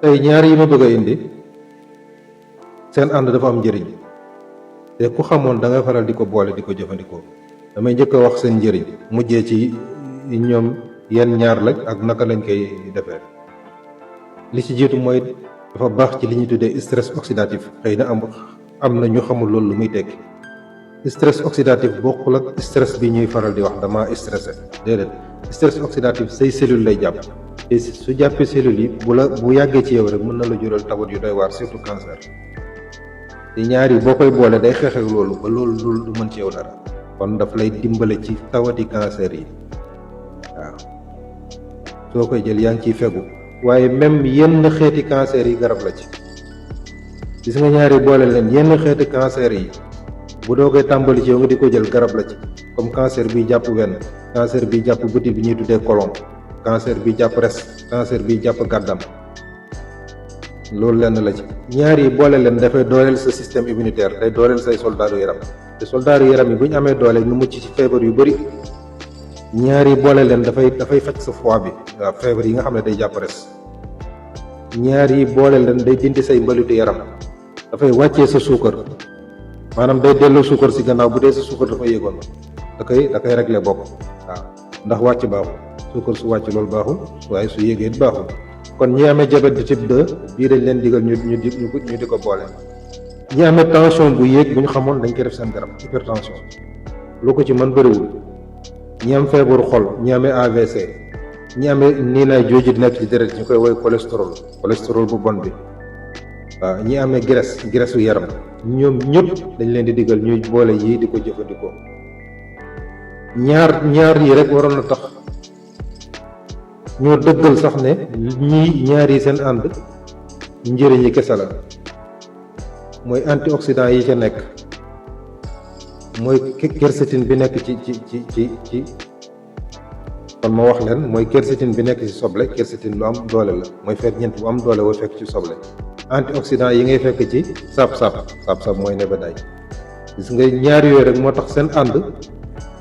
tey ñaar yi ma bëgg a indi seen ànd dafa am njëriñ te ku xamoon da ngay faral di ko boole di ko jëfandikoo. damay njëkk a wax seen njëriñ mujjee ci ñoom yenn ñaar lañ ak naka lañ koy defee. li ci jiitu mooy dafa baax ci li ñuy tuddee stress oxydatif. xëy na am na ñu xamul loolu lu muy tekki. stress oxydatif bokkul ak stress bi ñuy faral di wax dama stressé déedéet. stress oxydatif say cellule lay jàpp te su jàppee cellules yi bu yàggee ci yow rek mën na la jural tawat yu doy waar surtout cancer. te ñaar yi boo koy boole day xeex ak loolu ba loolu du mën ci yow dara. kon daf lay dimbale ci tawati cancer yi waaw soo koy jël yaa ngi ciy fegu. waaye même yenn xeeti cancer yi garab la ci. gis nga ñaari boole leen yenn xeeti cancer yi bu doo koy tàmbali ci yow nga di ko jël garab la ci. comme cancer bi jàpp wenn, cancer bi jàpp butit bi ñuy tuddee colon, cancer bi jàpp res, cancer bi jàpp gàddam. loolu lenn la ci. ñaar yi boole leen dafay dooleel sa système immunitaire, day dooleel say soldaaru yaram. te soldaaru yaram yi bu ñu amee doole ñu mucc ci feebar yu bëri. ñaar yi boole leen dafay faj sa foie bi, waaw feebar yi nga xam ne day jàpp res. ñaar yi boole leen day dindi say mbalitu yaram, dafay wàccee sa suukar, maanaam day delloo suukar si gannaaw bu dee sa suukar dafa yéegoon da koy régler bokk waaw ndax wàcc baaxul. suukar su wàcc loolu baaxul, waaye su yéegee baaxul. kon ñi amee diabète de type 2 bii dañ leen digal ñu di ko boole. ñi amee tension bu yéeg bu ñu xamoon dañ koy def seen garab hypertension lu ko ci mën bëriwul. ñi am feebaru xol, ñi amee AVC, ñi amee nii naay jooju di nekk ci deret ñu koy woy cholestérol bu bon bi. waaw ñi amee graisse u yaram ñoom ñëpp dañ leen di digal ñuy boole yii di ko jëfandikoo. ñaar yi rek waroon na tax ñoo dëggal sax ne ñaar yi seen ànd njëriñ yi kese la. mooy antioxydant yi ca nekk, mooy quercétine bi nekk ci kon ma wax leen mooy quercétine bi nekk ci soble. quercétine lu am doole la, mooy ferñeent bu am doole woo fekk ci soble. antioxydant yi ngay fekk ci saab mooy nebedaay. gis nga ñaar yooyu rek moo tax seen ànd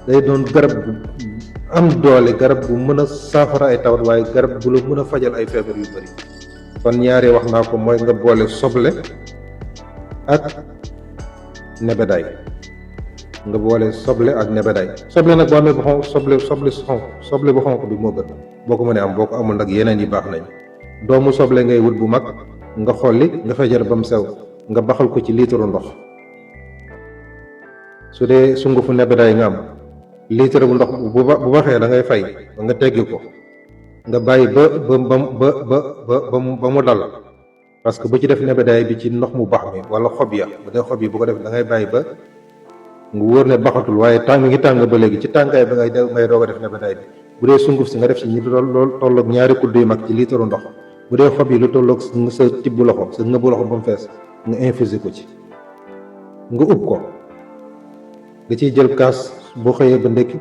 day doon garab bu am doole, garab bu mën a saafara ay tawat, waaye garab bu la mën a fajal ay feebar yu bëri. kon ñaari wax naa ko mooy nga boole soble ak nebedaay. nga boole soble ak nebedaay. soble nag boo amee bu xonq soble bu xonq bi moo gën boo ko mënee am. boo ko amul nag yeneen yi baax nañ. doomu soble ngay wut bu mag nga xolli nga fejar ba mu sew nga baxal ko ci litre ndox. su dee sungufu nebedaay nga am litre bu ndox bu baxee da ngay fay ba nga teggi ko nga bàyyi ba mu dal. parce que bu ci def nebedaay bi ci ndox mu bax mi wala xob ya, bu dee xob yi bu ko def da ngay bàyyi ba nga wóor ne baxatul waaye ngi tàng ba léegi. ci tàngaay ba ngay doog a def nebedaay bi. bu dee sunguf si nga def ci loolu tolloog ñaari kudd yu mag ci litre ndox. bu dee xob yi lu tolloog sa tibbu loxo, sa ngëbu loxo ba mu fees nga infusé ko ci, nga ub ko. nga ciy jël kaas boo xëyee ba ndekki.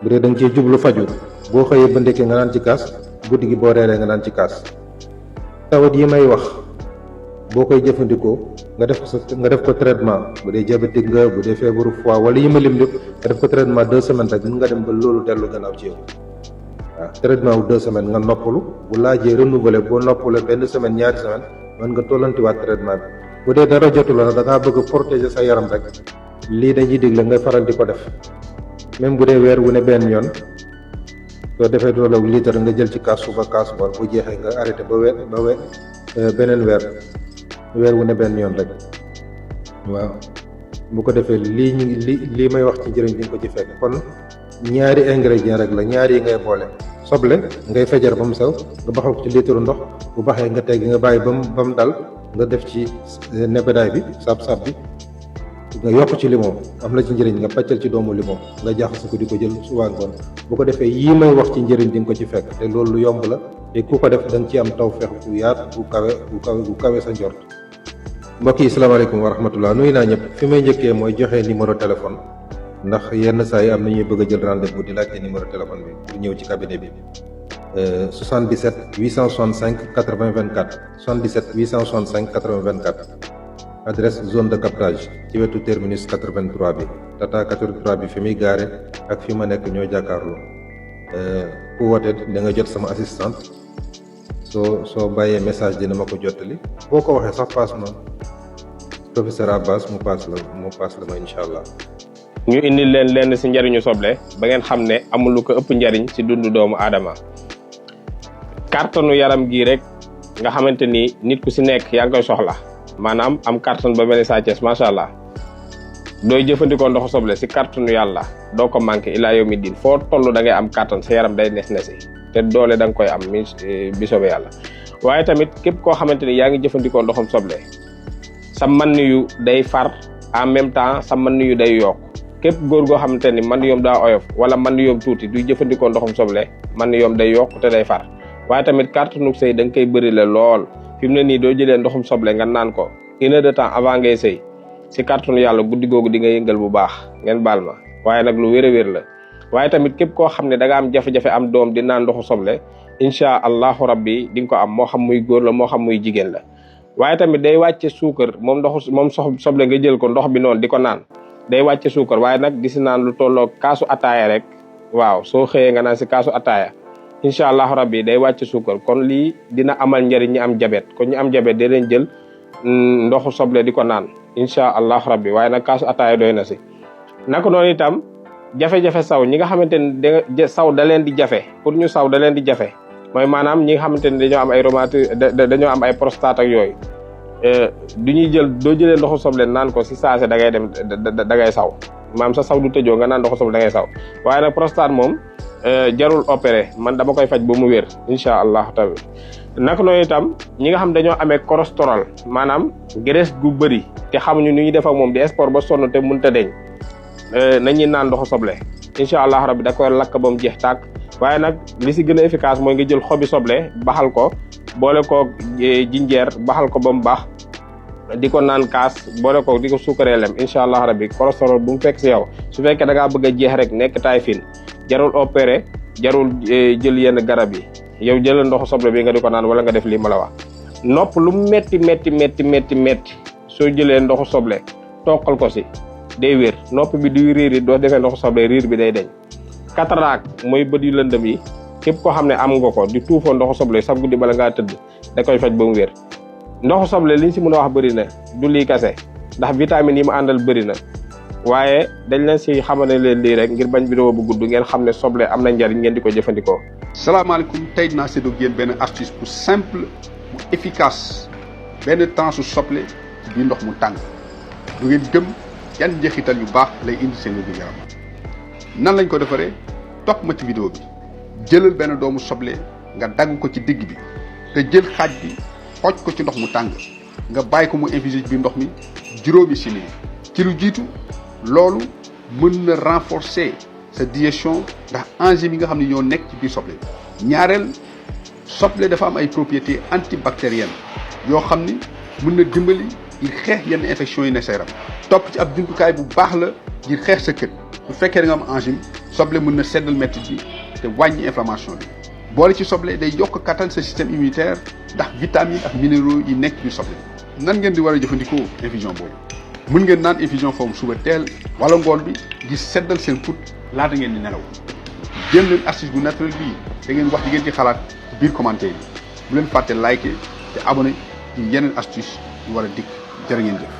bu dee da nga ciy jublu faju, boo xëyee ba ndekki nga naan ci kaas, guddi gi boo reeree nga naan ci kaas. tawat yi may wax boo koy jëfandikoo nga def ko traitement. bu dee diabétique nga, bu dee feebaru foie wala yi ma lim lépp nga def ko traitement 2 semaines rek mën nga dem ba loolu dellu gannaaw ci yow. waaw traitement wu 2 semaines nga noppalu. bu laajee renouveler boo noppalee benn semaine ñaari semaine mën nga tollantiwaat traitement bi. bu dee dara jotu la da ngaa bëgg a protéger sa yaram rek lii dañuy digle nga faral di ko def. même bu dee weer wu ne benn yoon soo defee tolloog litre nga jël ci kaas suba kaas ngoon, bu jeexee nga arrêté ba beneen weer wu ne benn yoon rek. waaw bu ko defee lii may wax ci njëriñ di nga ko ci fekk. kon ñaari ingrédient rek la, ñaari yi ngay boole. soble ngay fejar ba mu sew nga baxal ko ci litre ndox, bu baxee nga teggi nga bàyyi ba mu dal nga def ci nebedaay bi saab bi nga yokk ci limon, am na ci njëriñ. nga pàccal ci doomu limon nga jaxase ko di ko jël suba ngoon. bu ko defee yii may wax ci njëriñ di nga ko ci fekk. te loolu lu yomb la, te ku ko def da nga ci am tawfeex bu yaatu bu kawe sa njort. mbokk yi salaamaaleykum wa rahmatullah, nuyu naa ñëpp. fi may njëkkee mooy joxe numéro téléphone, ndax yenn saa yi am na ñuy bëgg a jël rendez-vous di laajte numéro téléphone bi pour ñëw ci cabinet bi. 77 865 80 24 77 865 80 24. adresse zone de captage ci wetu terminus 83 bi. tata 83 bi fi muy gaare ak fi ma nekk ñoo jàkkaarloo. ku woote da nga jot sama assistante soo bàyyee message dina ma ko jottali boo ko waxee sax paas ma professeur Abbas mu paas la ma incha allah. ñu indi leen lenn si njariñu soble ba ngeen xam ne amul lu ko ëpp njariñ si dundu doomu aadama. kàttanu yaram gii rek nga xamante ni nit ku si nekk yaa ngi koy soxla maanaam am kàttan ba mel ni Sa Thiès macha allah dooy jëfandikoo ndoxu soble si kàttanu yàlla doo ko manqué ilaa yawmi diin foo toll da ngay am kàttan sa yaram day nes-nesi te doole da nga koy am bi soobee yàlla. waaye tamit képp koo xamante ni yaa ngi jëfandikoo ndoxum soble sa man yu day far en même temps sa man yu day yokk képp góor goo xamante ni man yoom daa oyof wala man yoom tuuti duy jëfandikoo ndoxum soble man yoom day yokk te day far. waaye tamit kàttanu sëy da nga koy bëri la lool fi mu ne nii doo jëlee ndoxum soble nga naan ko 1 heure de temps avant ngay sëy si kàttanu yàlla guddi googu di nga yëngal bu baax ngeen baal ma waaye nag lu wér a wér la. waaye tamit képp koo xam ne da nga am jafe-jafe am doom di naan ndoxu soble incha allahu rabbi di nga ko am moo xam muy góor la moo xam muy jigéen la. waaye tamit day wàcce suukar moom soble nga jël ko ndox bi noonu di ko naan day wàcce suukar waaye nag di si naan lu tolloo kaasu ataaya rek waaw soo xëyee nga naan si kaasu ataaya incha allahu rabbi day wàcc suukar kon lii dina amal njëriñ ñi am jabet kon ñi am jabet da leen jël ndoxu soble di ko naan incha allahu rabbi waaye nag kaasu ataaya doy na si. naka noonu itam jafe-jafe saw ñi nga xamante ni saw da leen di jafe pour ñu saw da leen di jafe mooy maanaam ñi nga xamante ni dañoo am ay rhumatisme dañoo am ay prostate ak yooyu du ñuy jël doo jëlee ndoxu soble naan ko si saase da ngay dem da ngay saw maanaam sa saw du tëjoo nga naan ndoxu soble da ngay saw waaye nag prostate moom jarul opéré man dama koy faj ba mu wér incha allah taala. naka noonu itam ñi nga xam dañoo amee cholestérol maanaam graisse gu bëri te xamuñu nu ñuy def ak moom di sport ba sonn te mënut a deñ nañuy naan ndoxu soble incha allah rabbi da koy lakk ba mu jeex tàkk. waaye nag li si gën a efficace mooy nga jël xobi soble baxal ko boole ko jinjeer baxal ko ba mu baax di ko naan kaas boole ko di ko suukaree lem incha allah rabbi cholestérol bu mu fekk si yow su fekkee da ngaa bëgg a jeex rek nekk taay fin jarul opéré jarul jël yenn garab yi yow jëlal ndoxu soble bi nga di ko naan wala nga def lii ma la wax. nopp lu metti soo jëlee ndoxu soble toqal ko si day wér nopp bi duy riir yi doo defee ndoxu soble riir bi day deñ. cataracte mooy bët yu lëndëm yi képp koo xam ne am nga ko di tuufoo ndoxu soble sax guddi bala ngaa tëdd da koy faj ba mu wér. ndoxu soble liñ si mën a wax bëri na du lii kase ndax vitamines yi mu àndal bëri na waaye dañ leen si xamane leen lii rek ngir bañ vidéo bu gudd ngeen xam ne soble am na njariñ ngeen di ko jëfandikoo. salaamaaleykum tey dinaa séddoo yéen benn astuce bu simple bu efficace benn temps su soble ci biir ndox mu tàng du ngeen gëm yan njeexital yu baax lay indi seen wér gu yaram. nan lañ ko defaree topp ma ci vidéo bi jëlal benn doomu soble nga dagg ko ci digg bi nga jël xaaj bi xoj ko ci ndox mu tàng nga bàyyi ko mu infusé ci biir ndox mi juróomi simili ci lu jiitu loolu mën na renforcer sa digestion ndax enzymes yi nga xam ne ñoo nekk ci biir soble ñaareel soble dafa am ay propriétés antibactériennes yoo xam ni mën na dimbali ngir xeex yenn infection yi ne sa yaram topp ci ab jumtukaay bu baax la ngir xeex sa kët bu fekkee da nga am angine soble mën na seddal mettit bi te wàññi inflammation bi boole ci soble day yokk kattan sa système immunitaire ndax vitamines ak minéraux yi nekk biir soble nan ngeen di war a jëfandikoo infusion boobu mën ngeen naan infusion foofu suba teel wala ngoon bi ngir seddal seen put laata ngeen di nelaw jël leen astuce bu naturel bii da ngeen wax di ngeen ci xalaat ci biir commentaire yi bu leen fàtte liker te abonné ci yeneen astuce yu war a dikk jërë ngeen jëf